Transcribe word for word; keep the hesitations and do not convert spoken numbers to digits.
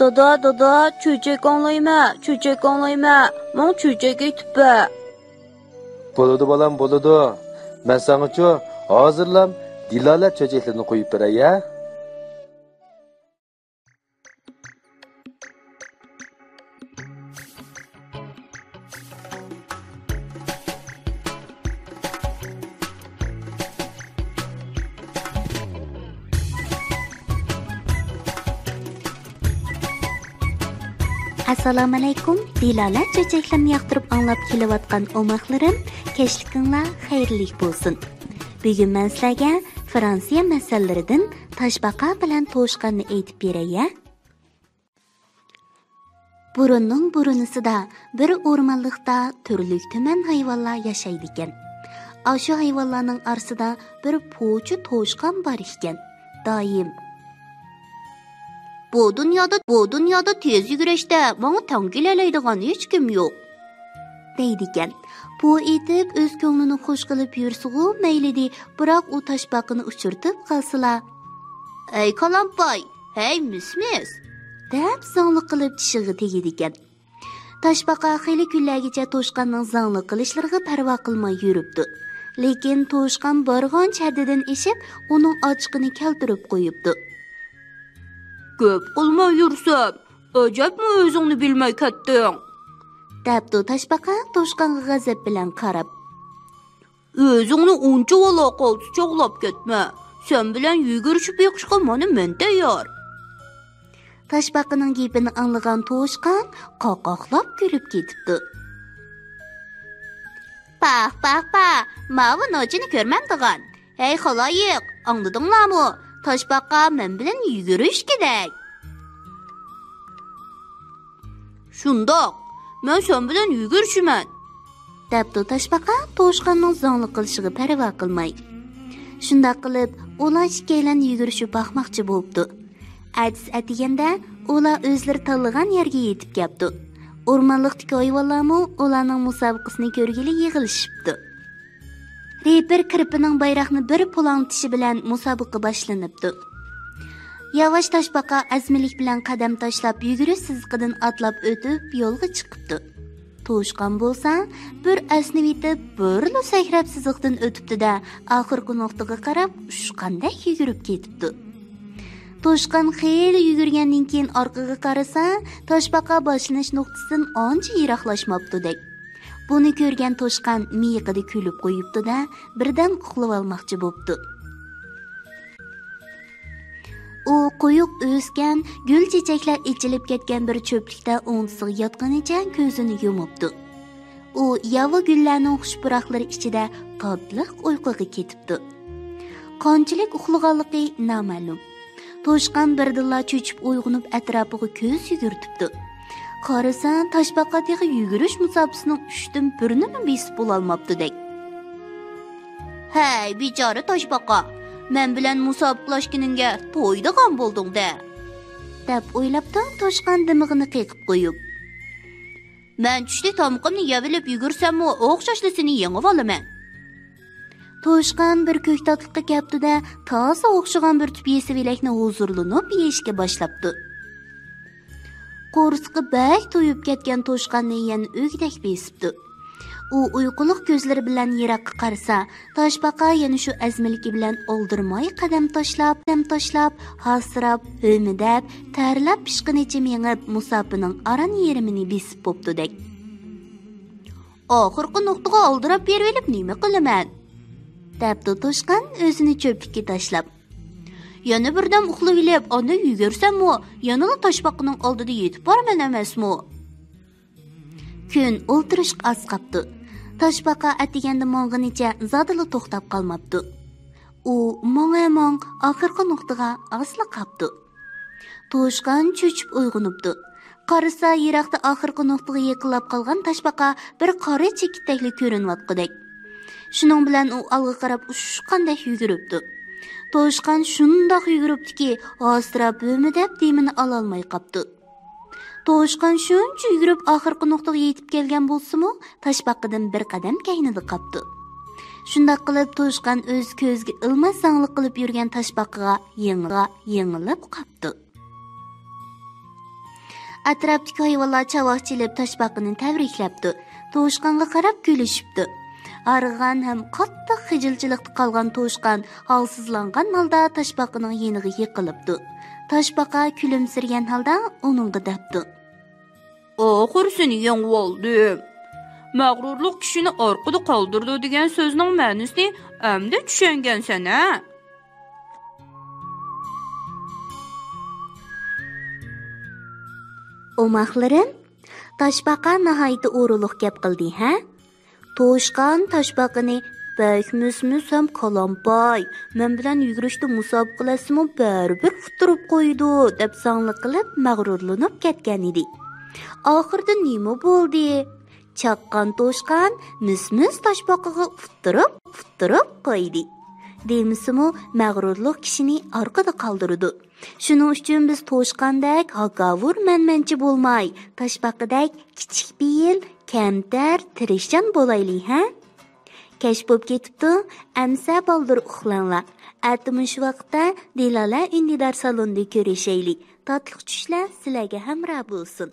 دادا، دادا، چۆچەك ئاڭلايمەن، چۆچەك ئاڭلايمەن، ماڭا چۆچەك ئېيتىپ بەر. بولىدۇ بالام، بولىدۇ. مەن ساڭىچۇ ھازىرلا دىلالە چۆچەكلىرىنى قويۇپ بېرەي ھە. ئەسسالامۇئەلەيكۇم، دىلالە چۆچەكلىرىنى ياقتۇرۇپ ئاڭلاپ كېلىۋاتقان ئوماقلىرىم، كەچلىكىڭلار خەيرلىك بولسۇن. بۈگۈن مەن سىلەرگە فرانسىيە مەسەللىرىدىن تاشباقا بىلەن توشقاننى ئېيتىپ بېرەي ھە. بۇرۇننىڭ بۇرۇنىسىدا بىر ئورمانلىقتا تۈرلۈك تۈمەن ھايۋانلار ياشايدىكەن. ئاشۇ ھايۋانلارنىڭ ئارىسىدا بىر پوچى توشقان بار ئىكەن. دائىم، «بۇ دۇنيادا، بۇ دۇنيادا تېز يۈگۈرۈشتە ماڭا تەڭ كېلەلەيدىغان ھېچكىم يوق» دەيدىكەن. بۇ ئېيتىپ، ئۆز كۆڭلىنى خۇش قىلىپ يۈرسىغۇ مەيلىدى، بىراق ئۇ تاشپاقىنى ئۇچرىتىپ قالسىلا، «ھەي، كالامپاي! ھەي، مىس-مىس!» دەپ زاڭلىق قىلىپ چىشىغا تېگىدىكەن. تاشپاقا خېلى كۈنلەرگىچە توشقاننىڭ زاڭلىق قىلىشلىرىغا پەرۋا قىلماي يۈرۈپتۇ. لېكىن توشقان بارغانچە ھەددىدىن ئېشىپ، ئۇنىڭ ئاچچىقىنى كەلتۈرۈپ قويۇپتۇ. «گەپ قىلماي يۈرسەم، ئەجەبمۇ ئۆزۈڭنى بىلمەي كەتتىڭ؟» دەپتۇ تاشپاقا توشقانغا غەزەپ بىلەن قاراپ. «ئۆزۈڭنى ئۇنچىۋالا قالتىس چاغلاپ كەتمە. سەن بىلەن يۈگۈرۈشۈپ بېقىشقا مانا مەن تەييار.» تاشپاقىنىڭ گېپىنى ئاڭلىغان توشقان قاقاقلاپ كۈلۈپ كېتىپتۇ. «پاھ، پاھ، پاھ! ماۋۇ نوچىنى كۆرمەمدىغان! ھەي، خالايىق، ئاڭلىدىڭلارمۇ؟ تاشپاقا مەن بىلەن يۈگۈرۈشكۈدەك!» «شۇنداق، مەن سەن بىلەن يۈگۈرۈشىمەن.» دەپتۇ تاشپاقا توشقاننىڭ زاڭلىق قىلىشىغا پەرۋا قىلماي. شۇنداق قىلىپ، ئۇلار ئىككىيلەن يۈگۈرۈشۈپ باقماقچى بوپتۇ. ئەتىسى ئەتىگەندە ئۇلار ئۆزلىرى تاللىغان يەرگە يېتىپ كەپتۇ. ئورمانلىقتىكى ھايۋانلارمۇ ئۇلارنىڭ مۇسابىقىسىنى كۆرگىلى يىغىلىشىپتۇ. رېپېر كىرپىنىڭ بايراقنى بىر پۇلاڭلىتىشى بىلەن مۇسابىقە باشلىنىپتۇ. ياۋاش تاشپاقا ئەزمىلىك بىلەن قەدەم تاشلاپ، يۈگۈرۈش سىزىقىدىن ئاتلاپ ئۆتۈپ، يولغا چىقىپتۇ. توشقان بولسا بىر ئەسنىۋېتىپ، بىرلا سەكرەپ سىزىقتىن ئۆتۈپتۇ-دە، ئاخىرقى نۇقتىغا قاراپ ئۇچقاندەك يۈگۈرۈپ كېتىپتۇ. توشقان خېلى يۈگۈرگەندىن كېيىن ئارقىغا قارىسا، تاشپاقا باشلىنىش نۇقتىسىدىن ئانچە يىراقلاشماپتۇدەك. بۇنى كۆرگەن توشقان مىيىقىدا كۈلۈپ قويۇپتۇ-دە، بىردەم ئۇخلىۋالماقچى بوپتۇ. ئۇ قويۇق ئۆسكەن، گۈل چېچەكلەر ئېچىلىپ كەتكەن بىر چۆپلۈكتە ئوڭدىسىغا ياتقىنىچە كۆزىنى يۇمۇپتۇ. ئۇ ياۋا گۈللەرنىڭ خۇش پۇراقلىرى ئىچىدە تاتلىق ئۇيقۇغا كېتىپتۇ. قانچىلىك ئۇخلىغانلىقى نامەلۇم. توشقان بىردىنلا چۆچۈپ ئويغىنىپ ئەتراپىغا كۆز يۈگۈرتۈپتۇ. قارىسا، تاشپاقا تېخى يۈگۈرۈش مۇساپىسىنىڭ ئۈچتىن بىرىنىمۇ بېسىپ بولالماپتۇدەك. «ھەي، بىچارە تاشپاقا، مەن بىلەن مۇسابىقىلەشكىنىڭگە تويىدىغان بولدۇڭ-دە!» دەپ ئويلاپتۇ توشقان دىمىغىنى قېقىپ قويۇپ. «مەن چۈشتە تامىقىمنى يەۋېلىپ يۈگۈرسەممۇ، ئوخشاشلا سېنى يېڭىۋالىمەن.» توشقان بىر كۆكتاتلىققا كەپتۇ-دە، تازا ئوخشىغان بىر تۈپ يېسىۋېلەكنى ھۇزۇرلىنىپ يېيىشكە باشلاپتۇ. قورسىقى بەك تويۇپ كەتكەن توشقاننى يەنە ئۆگدەك بېسىپتۇ. ئۇ ئۇيقۇلۇق كۆزلىرى بىلەن يىراققا قارىسا، تاشپاقا يەنە شۇ ئەزمىلىكى بىلەن ئالدىرىماي قەدەم تاشلاپ، قەدەم تاشلاپ، ھاسىراپ، ھۆمۈدەپ، تەرلەپ پىشقىنىچە مېڭىپ، مۇساپىنىڭ ئاران يېرىمىنى بېسىپ بوپتۇدەك. «ئاخىرقى نۇقتىغا ئالدىراپ بېرىۋېلىپ نېمە قىلىمەن؟» دەپتۇ توشقان ئۆزىنى چۆپلۈككە تاشلاپ. «يەنە بىردەم ئۇخلىۋېلىپ، ئاندىن يۈگۈرسەممۇ، يەنىلا تاشپاقىنىڭ ئالدىدا يېتىپ بارىمەن ئەمەسمۇ؟» كۈن ئولتۇرۇشقا ئاز قاپتۇ. تاشپاقا ئەتىگەندە ماڭغىنىچە زادىلا توختاپ قالماپتۇ. ئۇ ماڭا ماڭ ئاخىرقى نۇقتىغا ئازلا قاپتۇ. توشقان چۆچۈپ ئويغىنىپتۇ. قارىسا، يىراقتا ئاخىرقى نۇقتىغا يېقىنلاپ قالغان تاشپاقا بىر قارا چېكىتتەكلا كۆرۈنۈۋاتقۇدەك. شۇنىڭ بىلەن ئۇ ئالغا قاراپ ئۇچۇشقاندەك يۈگۈرۈپتۇ. توشقان شۇنداق يۈگۈرۈپتۇكى، ھاسىراپ، ھۆمۈدەپ دېمىنى ئالالماي قاپتۇ. توشقان شۇنچە يۈگۈرۈپ ئاخىرقى نۇقتىغا يېتىپ كەلگەن بولسىمۇ، تاشپاقىدىن بىر قەدەم كەينىدە قاپتۇ. شۇنداق قىلىپ، توشقان ئۆز كۆزىگە ئىلماس زاڭلىق قىلىپ يۈرگەن تاشپاقىغا يېڭىلىپ قاپتۇ. ئەتراپتىكى ھايۋانلار چاۋاك چېلىپ تاشپاقىنى تەبرىكلەپتۇ. توشقانغا قاراپ كۈلۈشۈپتۇ. ھارغىغان ھەم قاتتىق خىجىلچىلىقتا قالغان توشقان ھالسىزلانغان ھالدا تاشپاقىنىڭ يېنىغا يىقىلىپتۇ. تاشپاقا كۈلۈمسىرىگەن ھالدا ئۇنىڭغا دەپتۇ. ئاخىر سېنى يېڭىۋالدىم. مەغرۇرلۇق كىشىنى ئارقىدا قالدۇرىدۇ دېگەن سۆزنىڭ مەنىسىنى ئەمدى چۈشەنگەنسەن ھە؟ ئوماقلىرىم، تاشپاقا ناھايىتى ئورۇنلۇق گەپ قىلدى ھە؟ توشقان تاشپاقىنى بەك مىس-مىس ھەم كالامپاي، مەن بىلەن يۈگۈرۈشتە مۇسابىقىلەشسىمۇ بەرىبىر ئۇتتۇرۇپ قويىدۇ، دەپ زاڭلىق قىلىپ مەغرۇرلىنىپ كەتكەن ئىدى. ئاخىرىدا نېمە بولدى؟ چاققان توشقان مىس-مىس تاشپاقىغا ئۇتتۇرۇپ، ئۇتتۇرۇپ قويدى. دېمىسىمۇ، مەغرۇرلۇق كىشىنى ئارقىدا قالدۇرىدۇ. شۇنىڭ ئۈچۈن بىز توشقاندەك ھاكاۋۇر مەنمەنچى بولماي، تاشپاقىدەك كىچىك پېئىل، كەمتەر، تىرىشچان بولايلى ھە؟ كەچ بولۇپ كېتىپتۇ، ئەمسە بالدۇر ئۇخلاڭلار. ئەتە مۇشۇ ۋاقىتتا دىلالە ئۈندىدار سالونىدا كۆرۈشەيلى. تاتلىق چۈشلەر سىلەرگە ھەمراھ بولسۇن.